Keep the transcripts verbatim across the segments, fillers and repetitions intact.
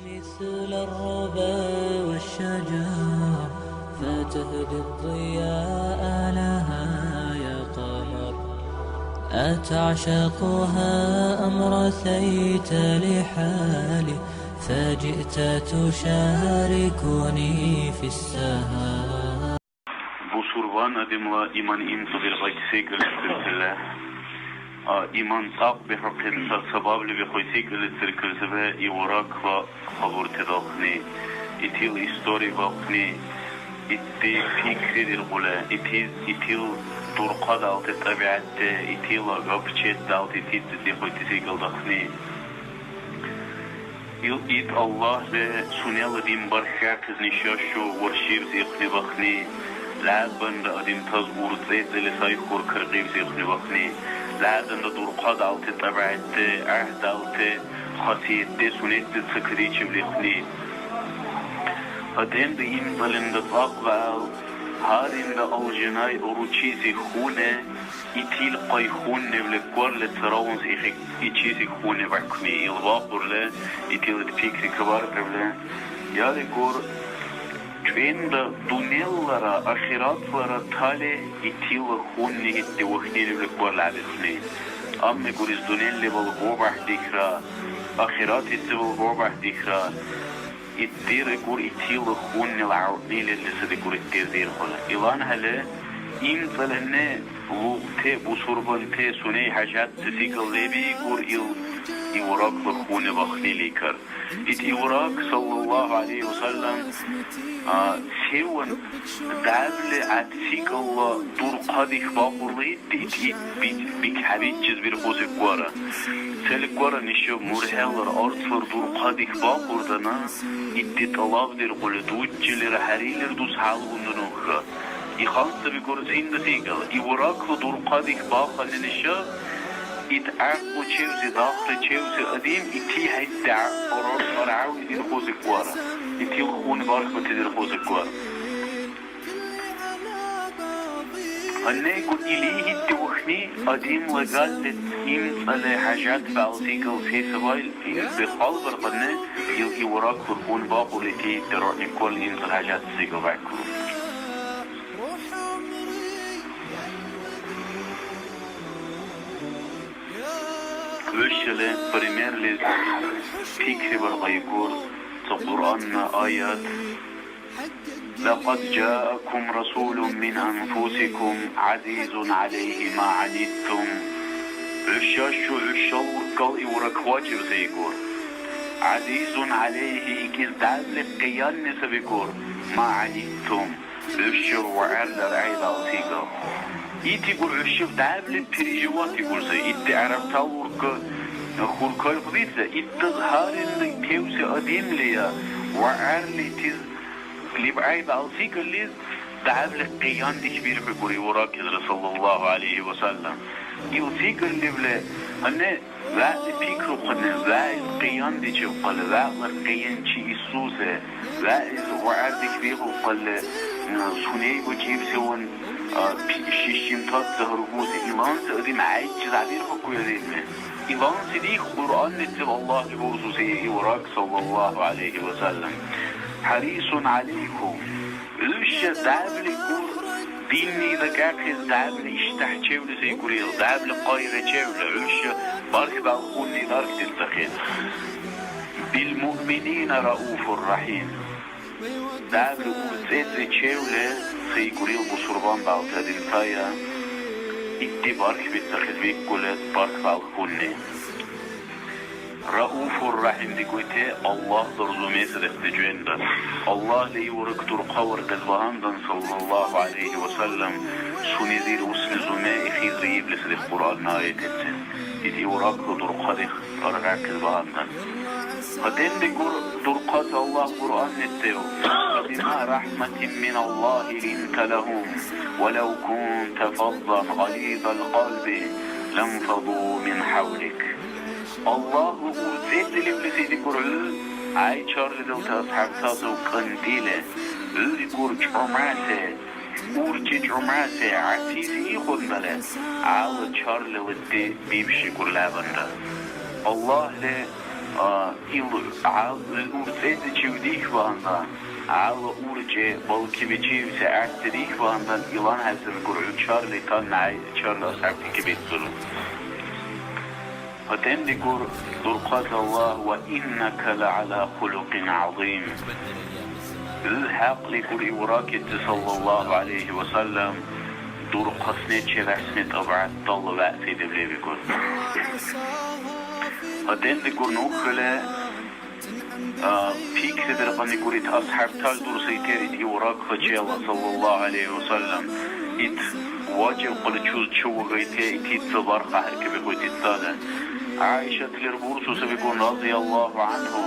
مثل الربا والشجر، فتهدي الضياء لها يا قمر. أتعشقها أم رثيت لحالي، فجئت تشاركني في السهر. Бусурван адамла иман имцӀабиркьайти секӀал циркулра. А, иман цӀакь бихӀухъес ца-, сабабли бихӀуй секӀал циркулзиве Ивракла хабурти далхъни, итил истори балхъни, итди пикри диркьули, ити, итил дурхъадалти тӀабигӀятти, итила гапчетдалти итди дихӀути секӀал дахъни. Ил ит Аллагьли сунела дин бархьахъес нешашу уршибси ихъни бахъни, лябанра адамтас урцӀецӀили сай хуркаркьибси ихъни бахъни, лябанра дурхъадалти тӀабигӀятти, гӀяхӀдалти хасиятти сунечи ца кадичибли ихъни. АтӀенра имцӀалинра цӀакь вегӀал, гьаринра алжанай уручиси хьуни, итил къай хьуннивли кварли цараунси ихи-, ичиси хьуни бакуни. Ил бакьурли, итил пикри кабаркьибли, я рикӀур, чуэнра дунъялара ахиратлара тали итила хьунни итди ухнинивли кварли абирхни. Амма гурис дунъяли балгу бяхӀдихра, ахират итди балгу бяхӀдихра. Итди рикӀур итила хьуннила гӀявъни лерли саби гур итди дирхьула. ИланхӀели имцӀаленни лугъти, бусурбанти суней хӀяжатси секӀал лебигур ил Ивракла хьуни бахънили икар. Ит Иврак, саллаллаху гӀялайхи ва саллям, а, севан дявли гӀяд секӀалла дурхъадих бахъурли, Ит, ит, бик, бик хӀябъичи бирхъуси квара. Цели квара нешаб мургьелар, арцлар дурхъадих бахъуртана, итди тӀалабдиркьули, дуччилира хӀярилир дус хӀялгундунухра. Ихъан саби гур синна секӀал, Ивракла дурхъадих бахъалли нешаб, ит гӀякьлу чевси, дахъри чевси адам итди хӀяйдда аргъ-, аргъяви дирхъуси квара. Итил хьуни бархбати дирхъуси квара. Гьаннайгу илини итди ухни адамла галли имцӀали хӀяжат бегӀлсикӀал се сабаил бихъал баркьанни, ил Иврак хургун бакьули итди даргӀни квалли имцӀали хӀяжатсикӀал бакӀур. ХӀушала примерлис пикрибаргӀигур ца Кьуръанна аят. لقد جاءكم رسول من أنفسكم عزيز عليه ما عنتم. ХӀуша шу хӀушала уркӀал Иврак вакӀиб сайгур. عزيز عليه икӀис дявли къиянни сабигур. ما عنتم. ХӀушаб вагӀерла райдал сигал. Итигур хӀушаб дявли переживать игур сай. Итди гӀярабтала уркӀа хуркайхъули ца. Иттаз гьарилли кевси адамлия вагӀерли тиз либгӀяйда алсикӀалли, дявли къияндеш бирхӀугури уракилра, саллаллаху гӀялайхи ва саллям. Ил сикӀал левли, гьанна вегӀли пикрухъуни, вегӀ ил къияндичев хъали, вегӀла къиянчи исуси, вегӀ ил вагӀердеш бирхӀухъали, суней бучӀибсиван, а, пи-, шишимтад загьрубуси, иланси адам гӀяйчи забирхӀухъуя дирни. Иланси дих Кьуръаннизиб Аллагьли бурсуси Иврак, саллаллаху гӀялайхи ва саллям. حريص عليكم. ХӀуша дявли гур, динни дакӀахъес дявли иштяхӀчевли сайгурил, дявли къайрачевли, хӀуша бархбалхъуни дархдирцахъес. بالمؤمنين رءوف رحيم. Дявли урцӀецӀичевли сайгурил бусурбан балтадинтая, итди бархбицахъес викӀули бархбалхъуни. Рауфур Рахим дигути Аллагьла рузумеси дехӀдикӀенра. Аллагьли Иврак дурхъа варгес багьандан, саллаллаху гӀялайхи ва саллям, сунезир усни зуме ихизри иблис дих Кьуръанна аятеци. Ит Ивракла дурхъадих аргъахъес багьандан. ГьатӀен дигур дурхъаси Аллагь Кьуръан нетдев: فبما رحمة من الله لنت لهم ولو كنت فظا غليظ القلب لانفضوا من حولك. Аллагьла урцӀецӀилиули се дигур хӀу, гӀяйчарлизалти асхӀябтазив кӀантӀили, хӀу дигур чӀумаси, уркӀи чӀумаси, гӀясиси ихундали, гӀяла чарлилти бибшикӀур лябанра. Аллагьли А, ил гьал, ил урцӀецӀичив дихьвандан, гьала уркӀи балкибичив сягӀятти дихьвандан, илан хӀясибикӀур, хӀу чарли тан гӀяйчарли асхӀябти кибицӀур. ГьатӀендикӀур дурхъас Аллагь: «Ва иннака ла гӀяла хулукьин гӀязим». Ил хӀякьликӀур Ибракици, саллаллаху гӀялайхи ва саллям, дурхъасне чевяхӀсни тӀабгӀяттала вегӀ се леб лебикӀур. ГьатӀендикӀур нухӀели, а, пикридиркьаникӀур ит асхӀябтал дурсрикӀер ит Ибраклачила, саллаллаху гӀялайхи ва саллям, ит вакӀиб хъули чуз чеввагайте, итица барх ахӀеркабихьути цала. ГӀяйшат лер бурсу сабикӀун, разияллаху анхӀу,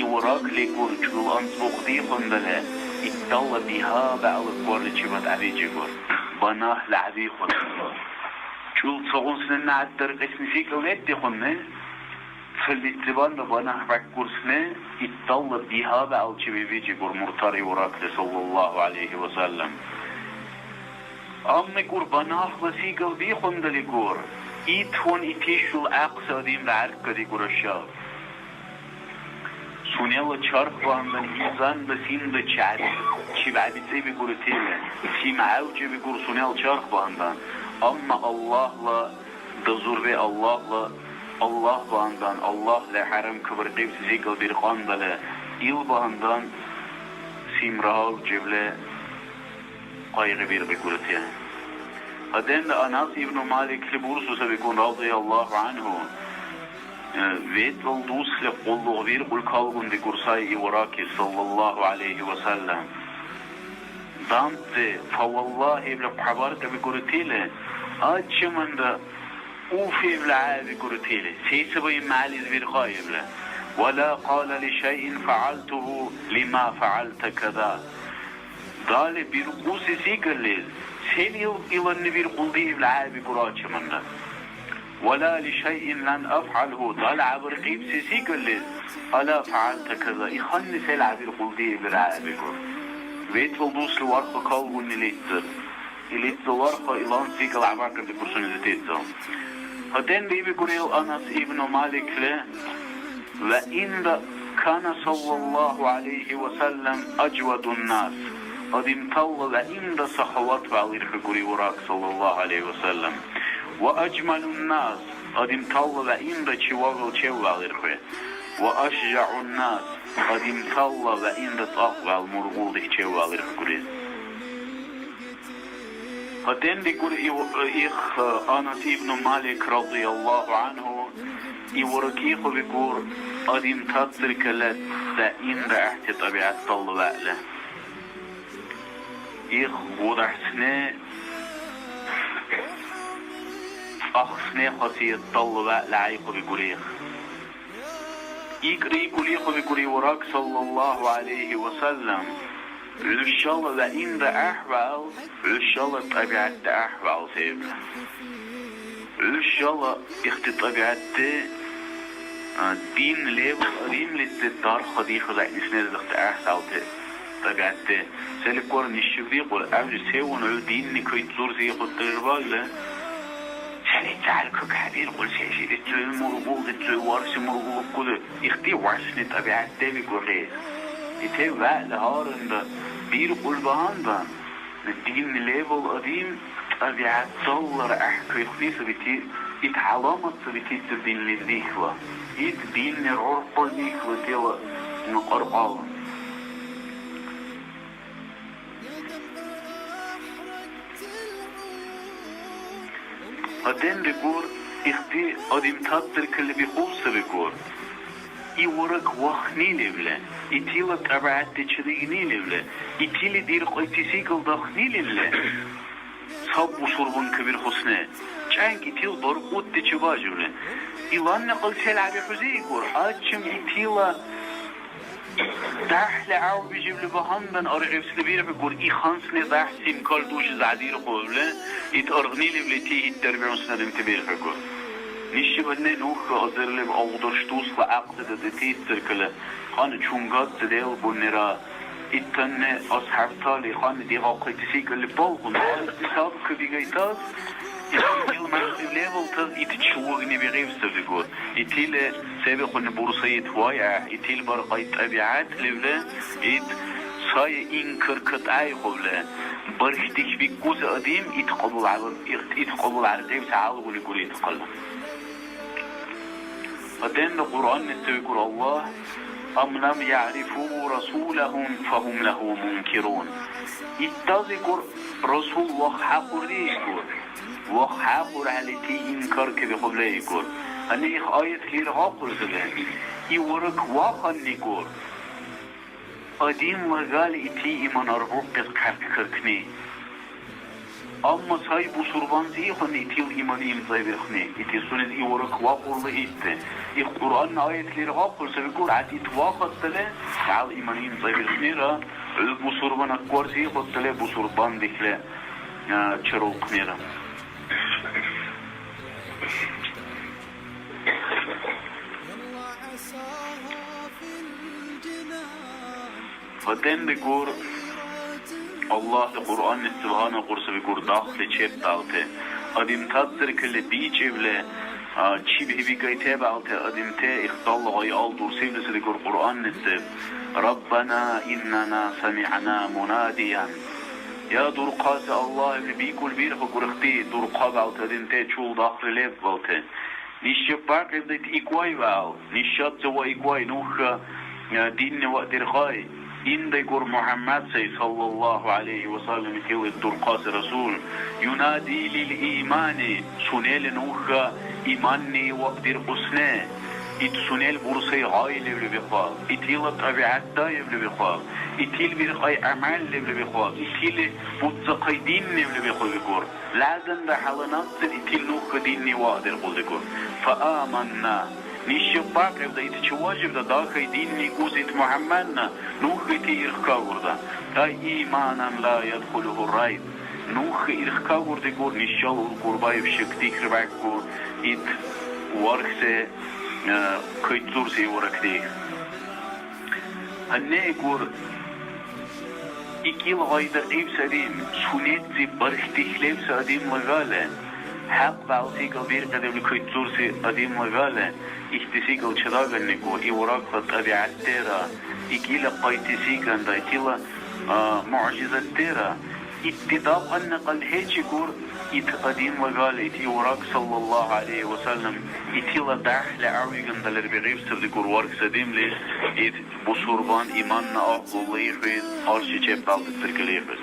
ИбракликӀур чул анцӀбукь дихундала, итдалла биха бегӀла кӀварличибад гӀябичикӀур, банахӀла гӀябихъур. Чул цагъунсина нагӀят даркьесни секӀал лебдихъунни, цаллицибанра банахӀ бяккурсни, итдалла биха бегӀлачи бибичикӀур муртар Ибракли, саллаллаху гӀялайхи ва саллям. АммакӀур банахӀла секӀал бихундаликӀур, итван итишул гӀяхъси адамра гӀеркадикӀур ашав. Сунела чарх багьандан инсанра синра чеб-, чебхӀебицӀибикӀурутири, сим гӀевчебикӀур сунела чарх багьандан. Амма Аллагьла дазурби, Аллагьла, Аллагь багьандан, Аллагьли хӀярамкабиркьибси секӀал биркьандала, ил багьандан симра гьавчебли къайгъибиркьикӀурути. ГьатӀенра Анас ибну Маликли бурсу сабикӀун, радияллаху анхӀу, э, вецӀал дусли къуллукъбиркьули калгун дикӀур сай Ибракли, саллаллаху гӀялайхи ва саллям. Дамци, фа валлагьи ибли хъябаркабикӀурутили, гьачаманра уф ибли гӀебикӀурутили, се саби имгӀялис биркьа ибли? Вала кьала ли шайин фагӀалтуху лима фагӀалта каза. Дали биркьуси секӀалли, сен ил иланни биркьулри ибли гӀебикӀур гьачаманра. Вала ли шайин лан афгӀалху, дали гӀебаркьибси секӀалли, ала фагӀалта каза, иханни сел гӀебиркьулри ибли гӀебикӀур. ВецӀал дусли вархла калгунни леццар. Илица вархла илан секӀал гӀямаркардикӀур сунеза тецӀал. ГьатӀен бибикӀурил Анас ибну Маликли, ва инда кана саллаллаху гӀялайхи ва саллям ажвадун нас, адамтала ва инда сахават вялирхӀугури ураг саллаллаху гӀялайхи ва саллям, ва ажмалун нас, адамтала ва инда чевагъал чеввялирхӀуи, ва ашжагӀун нас, адамтала ва инда цӀакьвял мургъулдих чеввялирхӀугури. ГьатӀен дикӀур ив-, их Анас ибну Малик радияллаху анхӀу, Ивракихъу бикӀур, адамтациркала даимра гӀяхӀти тӀабигӀятала вегӀла. Их гудяхӀсни, цӀахсни хасиятала вегӀла гӀяйхъу бикӀур их. ИкӀри икӀули хъу бикӀур Иврак саллаллаху гӀялайхи ва саллям, хӀушала ва инра гӀяхӀвал, хӀушала тӀабигӀятти гӀяхӀвал севра. ХӀушала ихти тӀабигӀятти, а, дин леб, римлици дарх дихула исмерзахъти гӀяхӀцалти тӀабигӀятти. Селиквар нишибрикъур, гӀявли севан хӀу динни кайцӀурси ихъуд тӀалабала? Сен итцӀал кабиркьур, сен шилицули мургул, ицули варси мургулухъули, ихти варсни тӀабигӀят дебикӀухӀели. Итев вегӀла гьаранра биркьул багьандан, дин лебал адам тӀабигӀяталлара гӀяхӀкайхъули сабити, ит гӀяламат сабити ца динлизихла. Ит динни руркъулихла дила кьаркьала. ГьатӀен бикӀур, ихти адамтациркали бихъур сабикӀур. Иврак вахни левла, итила тӀабигӀятти чедигни левла, итили диркьайти секӀал дахни левла, ца бусурман кабирхьусне, чӀянкӀ итил баркьудти чебажибли. Иланни кьалсел гӀебихьузи игур, гьачам итила дяхӀли гӀявбижибли багьандан аргъибсили бирхӀугур, ихансни дяхӀ симкал души задирхъубли, ит аргънилибли ти ит дарбиусни адамти бирхӀугур. Нишибадни нуха азирлиб авдарш дусла гӀякьлида детициркали, гьанна чунгацци делгӀунира, итанни асхӀябтали гьанна дигахъайти секӀалли балгун, гьанна саб кабигайтас, Ил мякьлив левалтас ит чулагни бигӀибси дигур. Итили се бихъуни бурсаид вайгӀяхӀ, итил баркьай тӀабигӀят левли, ит сай инкар катаихъубли, бархьдихьбикӀуси адам ит кьабулгӀеб-, ит, ит кьабулгӀеркӀибси гӀялгули гури ит хъала. Адамли Кьуръаннис викӀур Аллагь: «Ам лам яърифу расулахум фахум лаху мункирун». ИттазикӀур Расул ваххӀяхъурри икӀур. ВаххӀяхъурхӀели ити инкар кабихъубли икӀур. Гьанна их аят лергӀахъур саби. И варак ваханникӀур. Адамла гали ити иман арбукьес хъярхъкаркни. Амма сай бусурбанти ихъуни итил иман имцӀайбирхъни. Ити сунес и урок вакӀурли итди. Их Кьуръанна аят лергӀахъур саби гур, гӀяд ит вахъхӀестали, гӀял иман имцӀайбирхънира, хӀу бусурбан аккварси ихъуттали бусурбан дихли, а, черулхънира. ВатӀен дигур, Аллагьли Кьуръаннис субхӀянакьурси бикӀур, дахъли чеббалти, адамтас церкали бичӀибли, а, чибхӀебикайти бегӀалти адамти ихталла гъай алдурсивлиси дигур Кьуръаннис: «Раббана иннана самигӀна мунадиян». Я дурхъаси Аллагь, ибли бикӀулбирхӀу гурхӀти дурхъабалти адамти чул дахъли леббалти. Нишаб бакьибдайти иквай вегӀал, нишаб ца ва иквай, нуха, э, динни ва диргъай. Индайгур МухӀяммад сай, саллаллаху гӀялайхи ва саллям, итил ит дурхъаси Расул. Юнади лил имани, сунели нуха иманни ва диркьусне. Ит сунел бурсай гъай левли бихъал, итила тӀабигӀят даибли бихъал, итил биркьай гӀямал левли бихъал, итили буцахъай дин левли бихъал бикӀур. Лязанра хӀяла набцир итил нуха динни ваъдиркьулригу. Фааманна. Нишаб бакьибда ит чевважибда дахъай динни узит МухӀяммадна, нуха ити ирхкагурда. Ай иманан ла ядхулуху райб. Нуха ирхкагурдигур, нишал уркурбаиб шакдихрибяхӀгу ит вархьси, э, кайцӀурси варакдеш. Гьанна икӀур, икил гъай дакьибси адам, сунечи бархьдеш лебси адамла гали, хӀякь бегӀласикӀал биркьидиубли кайцӀурси адамла гали, ихтисикӀал чедаганнику, и урагла тӀабигӀяттира, икила къайтисикӀанда, итила, а, мугӀжизаттира, Итди дахъал някъал хӀечикӀур, ит адамла гали, ит Ивраг, саллаллаху гӀялайхи ва саллям, итила дяхӀли гӀявиган далер бигӀибсирликӀур варгсадимли, ит бусурбан иманна агьлула ихвиз, арши чеббалти циркили ихвиз.